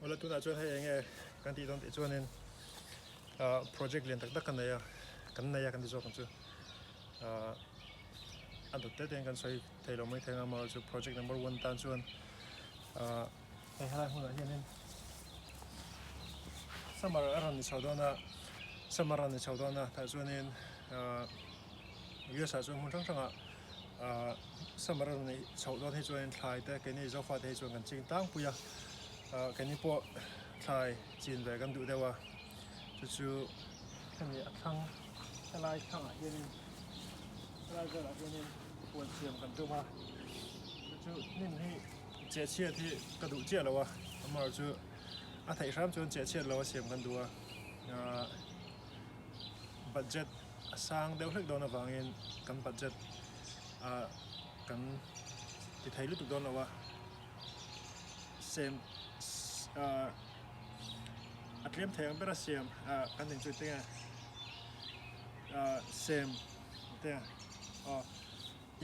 Awle tunah chuan hei enge kan tih dawn tih chuanin ah project lian tak tak kan nei a, kan nei a kan ti zawk ang chu. Ah a dawt te te in kan sawi thei lo mai thei ang a, amaherawhchu project number one tan chuan ah hei helai hmunah hianin summer a rawn ni chho dawn a, summer a rawn ni chho dawn a tah chuanin ah US ah chuan hmun hrang hrangah ah summer a rawn nih chhoh dawn hi chuanin thlai te keini Zofa te hi chuan kan ching tlangpui a ah keini pawh thlai chin ve kan duh deuh a chu chu hemi a thlang helai thlangah hianin helai velah hianin huan siam kan tum a chu chu hnim hi cheh chhiat hi ka duh chiah lo a amaherawhchu a theih hram chuan cheh chhiat lo a siam kan duh a ah budget a sang deuh hlek dawn avangin kan budget ah kan ti thei lutuk dawn lo a sem ah a tlem thei ang bera siam ah kan ning chu tinge ah sem te aw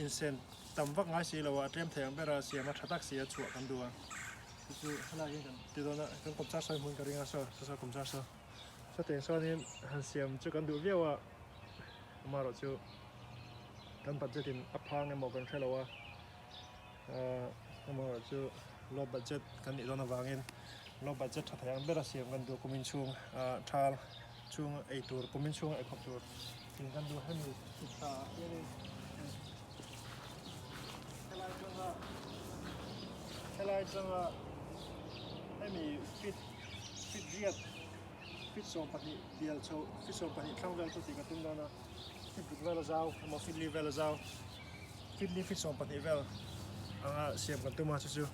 insen tam vak ngai si lo a a tlem thei ang bera siam a tha tak si a chhuah kan duh a chu chu helai hian kan ti dawn a kan kawmchar sawi hmun ka ring a saw saw kawmchar saw. Sawtiang chuanin han siam chu kan duh viau a, amaherawhchu kan budget in a phang emaw kan hre lo a, amaherawhchu low budget kan nih dawn avangin low budget tha thei ang bera siam kan duh kumin chhung thal chhung ei tur kumin chhung ei khawp tur in kan duh hemi tha hianin helai atanga helai atanga hemi fit Feet riat, feet 12 bial chho, feet 12 thlang vel chu tih ka tum dawn a, feet ruk vel a zau emaw feet li vel a zau, feet li feet 12 vel anga siam kan tum a chu chu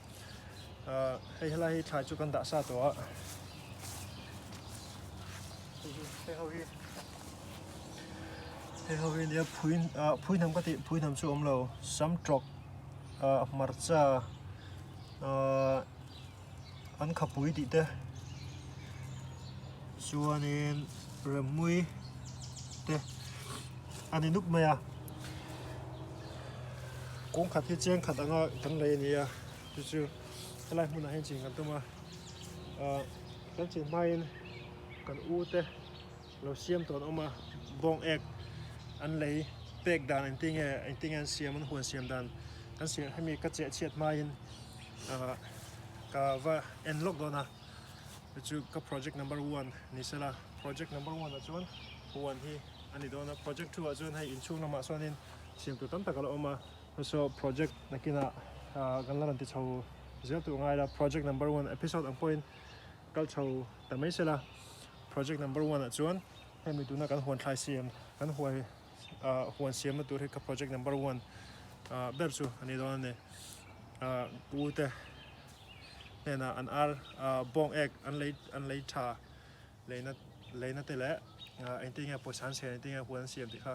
ah hei helai hi thlai chu kan dah sa tawh a, hei hi hei ho hi hei ho hi nia phui ah phui hnam ka tih phui hnam chu a awm lo samtawk ah hmarcha ah. an khapui tih te chuanin remhmui te a ni nuk mai a kawng khat hi cheng khat anga kan lei a ni a chu chu helai hmunah hian chin kan tum a ah kan chin hmain kan u te lo siam tawh an awm a bawng ek an lei pek dan engtin nge engtin nge an siam an huan siam dan kan siam hemi ka cheh chhiat hmain. ah ka va en lawk dawn a chu chu ka project number one ni sela project number one ah chuan huan hi a ni dawn a project two ah chuan hei inchhung lamah chuanin siam tur tam tak a la awm a chu saw project nakinah ah kan la rawn ti chho zel tur ngai la project number one episode ang pawhin kal chho ta mai sela project number one ah chuan hemi tuna kan huan thlai siam kan huai ah huan siamna tur hi ka project number one ah ber chu a ni dawn a ni ah pu te hnenah an ar ah bawng ek an lei an lei tha leina leina te leh ah engtin nge pawisa an siam engtin nge huan an siam tih kha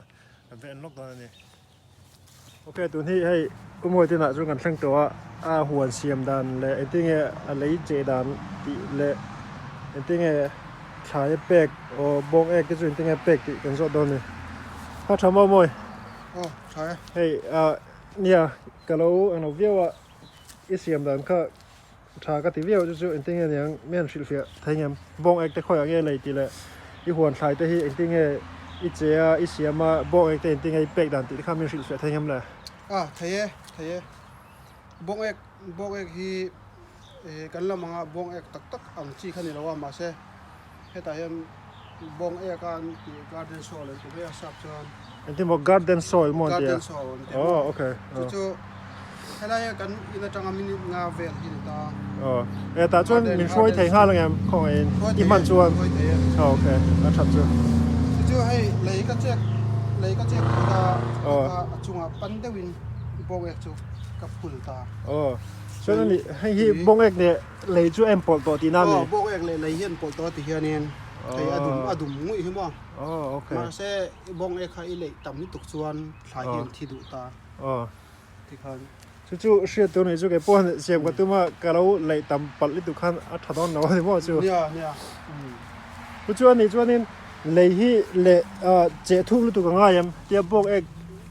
kan va en lawk dawn a ni. Ok tun hi hei Umawi te inah chuan kan thleng tawh a a huan siam dan leh engtin nge a lei cheh dan tih leh engtin nge thlai a pek aw bawng ek te chu engtin nge a pek tih kan zawt dawn a ni. A tha maw Umawi? Aw tha e. Hei ah nia ka lo englo viau a i siam dan kha Tha ka ti viau chu chu engtin nge niang mi han hrilhfiah thei ngem? Bawng ek te khawiah nge lei tih leh i huan thlai te hi engtin nge i che a, i siam a, bawng ek te engtin nge i pek dan tih te kha min hrilhfiah thei ngem le? A, thei e, thei e. Bawng ek, bawng ek hi kan lam anga bawng ek tak tak ang chi kha ni lo a, mahse hetah hian bawng ek a an tih garden soil an ti mai a sap chuan. Engtin maw garden soil maw an ti a? Garden soil an ti a. Oh okay. Chu chu helai a kan in atanga minute nga vel hi ni ta. Oh e tah chuan min hruai thei nghal angem khawngaihin i hman chuan. Hruai thei e. Oh okay a that chu. Chu chu hei lei ka check lei ka check phut a a chungah pan deuhin bawng ek chu ka phul ta. Oh chuan ani hei hi bawng ek leh Lei chu a inpawlh tawh tihna a ni. Aw, bawk ek leh lei hi a inpawlh tawh a ti hianin hei a dum a dum nguih hi maw. Aw, okay. Mahse bawng ek kha i leih tam lutuk chuan thlai hi an thi duh ta. Aw. Tikhan. Chu chu hriat tur nih chu kei pawh siam ka tum a, ka lo leih tam palh lutuk khan a tha dawn lo a ni maw chu. Nia, nia. Chu chu a nih chuanin lei hi leh cheh thuk lutuk a ngai em? Tia bawk ek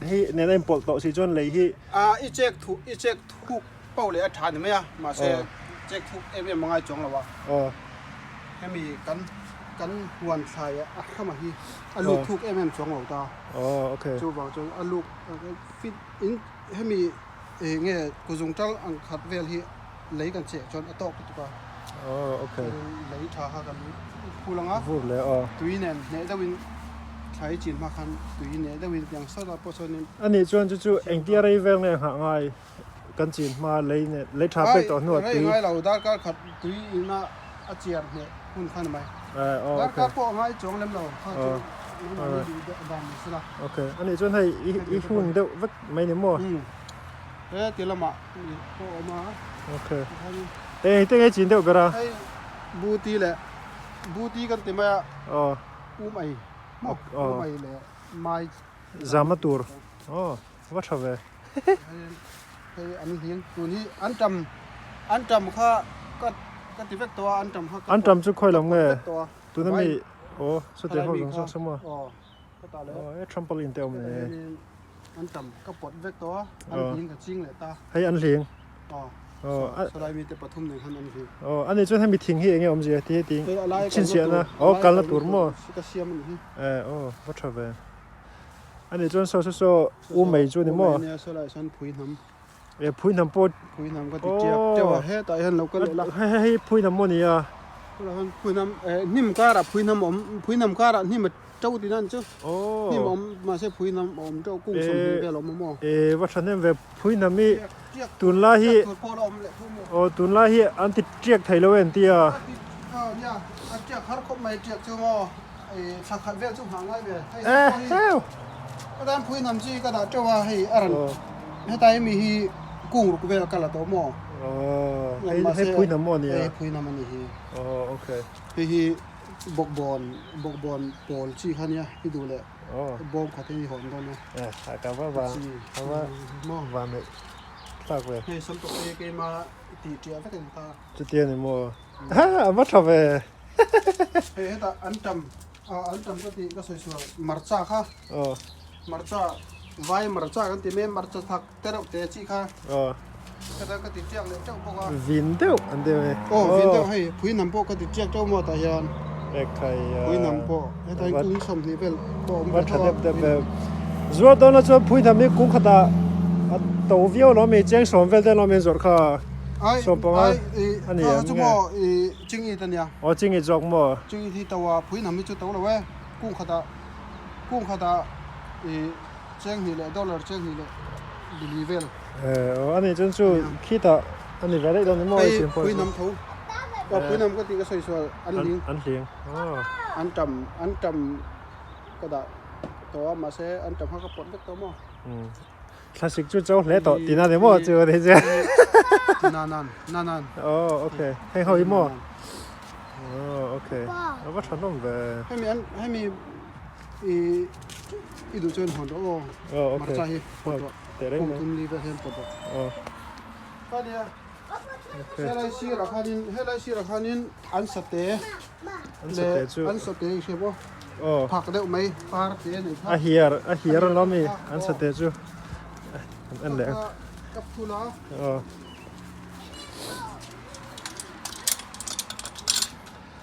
hi nen a inpawlh tawh si chuan lei hi. A, i chek thuk, i chek thuk. Poh leh a tha ni mai a, mahse Check thuk em em a ngai chuang lo a. Aw. Hemi kan kan huan thlai a hrama hi a lut thuk em em chuang lo ta. Aw okay. Chuvang chuan a luk fit in hemi eng nge kuzung tal ang khat vel hi lei kan cheh chuan a tawk lutuk a. Aw okay. Lei tha kha kan phul ang a. Vur le aw. Tui nen hneh deuhin thlai chin hma khan tui neh deuhin tiang sawtah pawh chuanin. Anih chuan chu chu engtia rei vel nge nghah ngai? Kan chin hma lei nen lei tha pek tawh hnuah tui. Rei ngai lo darkar khat tui ina a chiar hneh hun kha ni mai. Darkar pawh a ngai chuang lem lo kha chu nangmahni duh dan ni sela. Okay anih chuan hei i hung deuh vek mai ni maw? He ti lamah pawh a awm a. Okay eng te nge chin deuh ber a? Hei buti leh buti kan ti mai a. Um ei maw um ei leh mai. Zama tur aw va tha ve. Hei an hling tun hi an tam an tam kha ka ka ti vek tawh a an tam kha an tam chu khawi lam nge tuna mi aw saw te ho zawng zawng saw maw aw ka ta le aw e trampoline te awm le an tam ka pawt vek tawh a an hling ka ching leh ta hei an hling aw aw sawlai mi te pathum nen khan an hling aw ani chuan hemi thing hi enge awmzia ti heti chhinchhiahna aw kalna tur maw ka siam ani hi e aw va tha ve Ani chuan saw saw saw u mai chu ni maw? U mai nia saw lai sawn phui hnam. E phui hnam pawh. Phui hnam ka ti tiak teuh a hetah hian lo kal leh la. Hei hei phui hnam maw nia? Helai hian phui hnam e hnim karah phui hnam a awm phui hnam karah hnim a to tihna an chu. Hnim a awm mahse phui hnam a awm teuh kung 20 vel a awm a maw? E va tha hnem ve phui hnam hi tunlai hi aw tunlai hi an ti tiak thei lo em tia? Nia a tiak har khawp mai tiak chu maw? Thla khat vel chu nghah ngai ve. Hei ka tan phui nam chi ka dah teuh a hei a rawn hetai mi hi kung ruk vel ka la tawh maw. Hei phui nam maw nia. Hei phui nam a ni hi. Oh okay. Hei hi bawkbawn bawkbawn pawl chi kha nia i duh leh bawm khat hi hawn dawn a. Ka va va ka va va neih thlak ve. Hei samtawk te keima tih ṭiah vek a ni ta. Chutia ni maw. A va tha ve. Hei hetah an tam an tam ka tih ka sawi sual marcha kha marcha vai marcha kan ti mai marcha thak te reuh te chi kha heta ka ti tiak leh teuh bawk a. Vin deuh an deuh e. Aw vin deuh hei phui nam pawh ka ti tiak teuh maw tah hian. Ekhai phui nam pawh heta hian kung 20 vel pawh a awm ve tho a. Zuar dawn la chuan phui nam hi kung khatah a to viau lo mi cheng sawm vel te lo min zawrh kha. Ai Sawmpanga ai a ni kha em chu nge? maw i chingit a nia. Aw chingit zawk maw? Chingit hi to a phui nam hi chu to lo e. Kung khatah kung khatah i cheng hnih leh dollar cheng hnih leh bili vel. Eh aw a nih chuan chu khitah a ni ve daih dawn ni maw i Hei chin pawh phui chu. nam tho. Aw phui nam ka tih ka sawi sual an hling. An hling aw. An tam an tam ka dah tawh a mahse an tam kha ka pawt vek tawh maw. Thlasik chu cho hle tawh tina ni maw chu ni chu. Na nan na nan. Oh okay. Hei ho i maw. Oh okay. A va tha hlawm ve. Hemi an hemi i i duh chuan hawn rawh aw. Oh okay. Marcha hi pawt rawh. Teh reng mai. Kum thum li vel hian pawt rawh. Oh. Ka nia. Helai sirah khanin helai sirah khanin an sate An sate chu. An sate i hria maw? Aw. Phak deuh mai par te a nei kha. A hiar a hiar a lawm i an sate chu. An en leh ang. Ka phul a. Aw.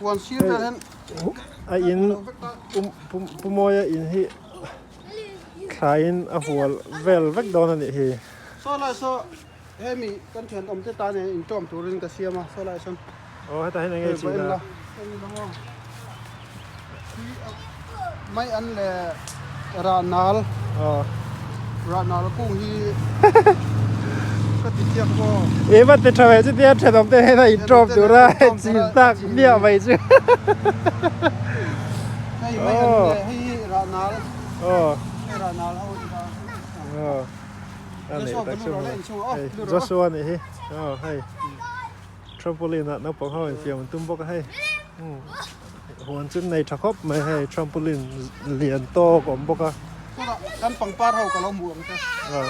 Huan sir vel hian a in pu Mawia in hi thlaiin a hual vel vek dawn a nih hi. Saw lai saw Hemi kan thian awm te tan hian intawm turin ka siam a, saw laiah sawn. Aw hetah hian eng nge chin a? Mai an leh Rahnal. Aw. Rahnal kung hi ka ti chiak maw. E va ti tha ve chutia thenawm te hian a intawm tura chin tak miah mai chu. Hei mai an leh hei hi Rahnal. Aw. Hei Rahnal ho hi kha. Aw. A neih tak chu hei Joshua nih hi aw hei trampoline ah naupang ho in fiam an tum bawk a hei huan chu nei tha khawp mai hei trampoline lian tawk a awm bawk a kan pangpar ho ka lo hmuh ang che aw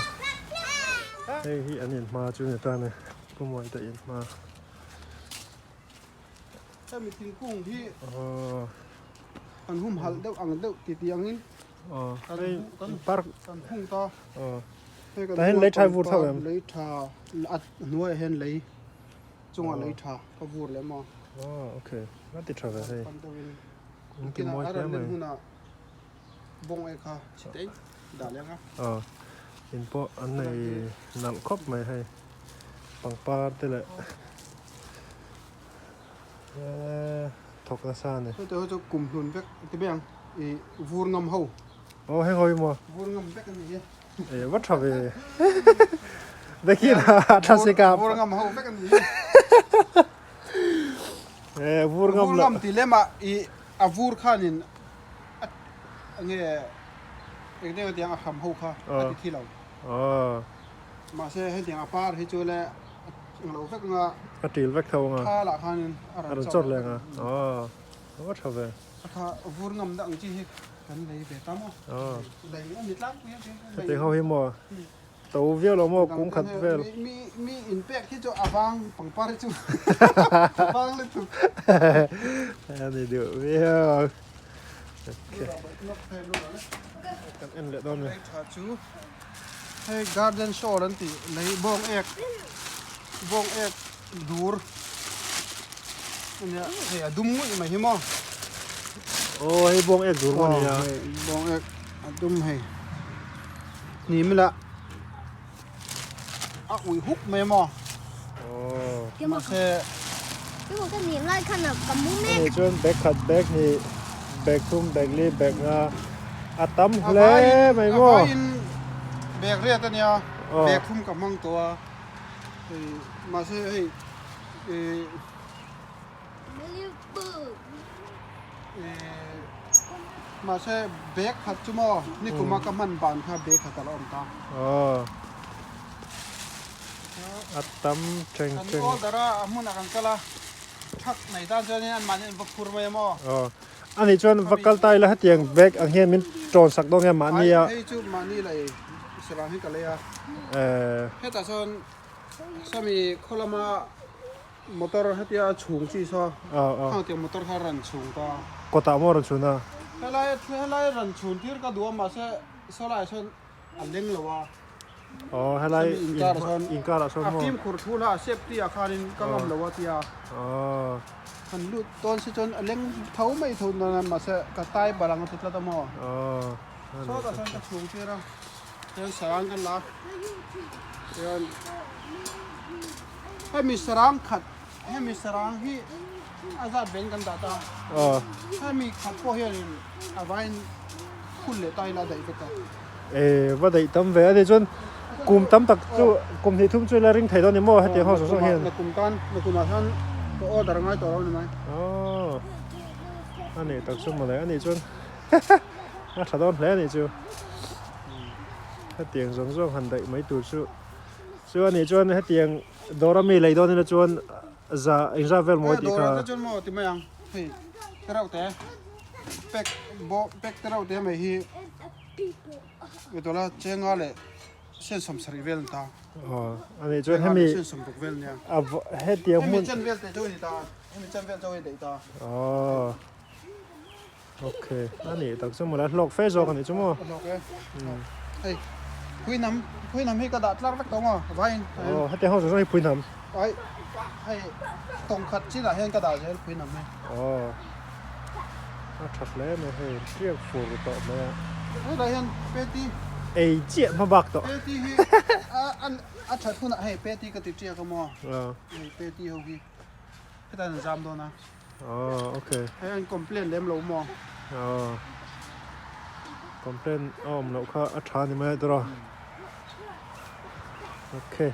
hei hi an inhma chu ni ta ni Pu Mawite inhma hemi thingkung hi kan humhalh deuh ang deuh ti ti angin kan hung ta tah hian lei tha vur tho em lei tha a hnuaiah hian lei Chunga lei tha ka vur leh maw. Oh okay a ti tha ve hei. Pan deuhin. An ti mawi hle mai. Huna bawng e kha chi te dah leh anga. Aw in pawh an nei nalh khawp mai hei pangpar te leh eh thawk nasa a ni. Hei te ho chu kum hlun vek ti mai ang i vur ngam ho. Aw heng ho hi maw. Vur ngam vek a ni hi. E va tha ve. Vekin a tha si ka. Vur ngam ho vek a ni. E vur ngam Vur ngam ti lema i a vur khanin a nge eng deuh tiang a hram ho kha a ti thi lo. Aw. Mahse hetiang a par hi chu le eng lo vek anga. A til vek tho anga. Tha lah khanin a rawn chawt leh anga. Aw. Va tha ve. A kha vur ngam dah ang chi hi. Kan lei ve ta maw? Lei a ni tlangpui a ti. Hetiang ho hi maw? To viau lo maw kung khat vel. Mi mi in pek hi chu a vang pangpar hi chu a vang lutuk. A ni duh viau. Kan en leh dawn mi. Tha chu hei garden shawl an tih lei bawng ek bawng ek dur ania hei a dum ngawih mai hi maw aw hei bawng ek dur maw nia hei bawng ek a dum hei ni mila a ui huk mai maw aw mahse ani chuan bag khat bag hnih bag thum bag li bag nga a tam hle mai maw bag riat ania bag thum ka hmang tawh a. Mahse hei mahse bag khat chu maw ni kuma ka hman ban kha bag khat a la awm ta. Aw a tam teng teng. Kan order a a hmunah kan kal a thak nei tan chuanin anmahni an va phur mai a maw. Aw ani chuan va kal ta ila hetiang bag ang hian min tawn sak dawn nge mahni a. Hei chu mahni lei sarang hi ka lei a. Hetah chuan sawmi khaw lama motor hetia a chhung chi saw khang tiang motor kha ran chhung ta. Kawtah maw rawn chhun a? Helai helai ran chhun tir ka duh a mahse sawlaiah sawn a leng lo a. Aw helai inkar ah sawn maw? A fimkhur thu la a safety ah khanin ka ngam lo a tia. Aw. Han lut tawn si chuan a leng tho mai tho dawn a mahse ka tai bal ang a ti tlat a maw? Aw. Sawtah sawn ka chhung tir a. Hian sarang kan la hian hemi sarang khat hemi sarang hi a zat ven kan dah ta hemi khat pawh hianin a vain phun leh ta ila daih vek a. E va daih tam ve ani chuan kum tam tak chu kum hnih thum chu ila ring thei dawn ni maw hetiang ho zawng zawng hian. Nakum tan nakumah hian ka order ngai tawh lo ni mai. Aw a nih tak chu mawle ani chuan. A tha dawn hle a nih chu. Hetiang zawng zawng han daih mai tur chu. Chu a nih chuan hetiang dawr a mi lei dawn ila chuan za engzat vel mawi tih kha. Dawr ah te chuan maw ti mai ang. Hei tereuh te pack bawh pack tereuh te mai hi tawla chenga leh sen sawmsarih vel an ta. Aw a nih chuan hemi sen sawmruk vel nia. Hetiang hmun. Hemi chen vel te chu a ni ta. Hemi chen vel chu a ni daih ta. Aw. Ok, a nih tak chu mawle, a hlawk fe zawk a nih chu maw? A hlawk e. Hei, phuinam, phuinam hi ka dah tlar vek tawh maw? Vain. Aw, hetiang ho zawng zawng hi phuinam. Ai, hei, tawng khat chinah hian ka dah zel phuinam hi. Aw, a tha hle mai hei, tiak fur tawh mai a. Hetah hian peti. Ei chiah hma bak tawh. Peti hi a a that hunah hei peti ka ti tiak a maw? Aw. Hei peti ho hi hetah hian an zam dawn a. Oh, okay. Hei an complain lem lo maw? Oh. Complain a awm loh kha a tha ni mai a tawrh a. Okay.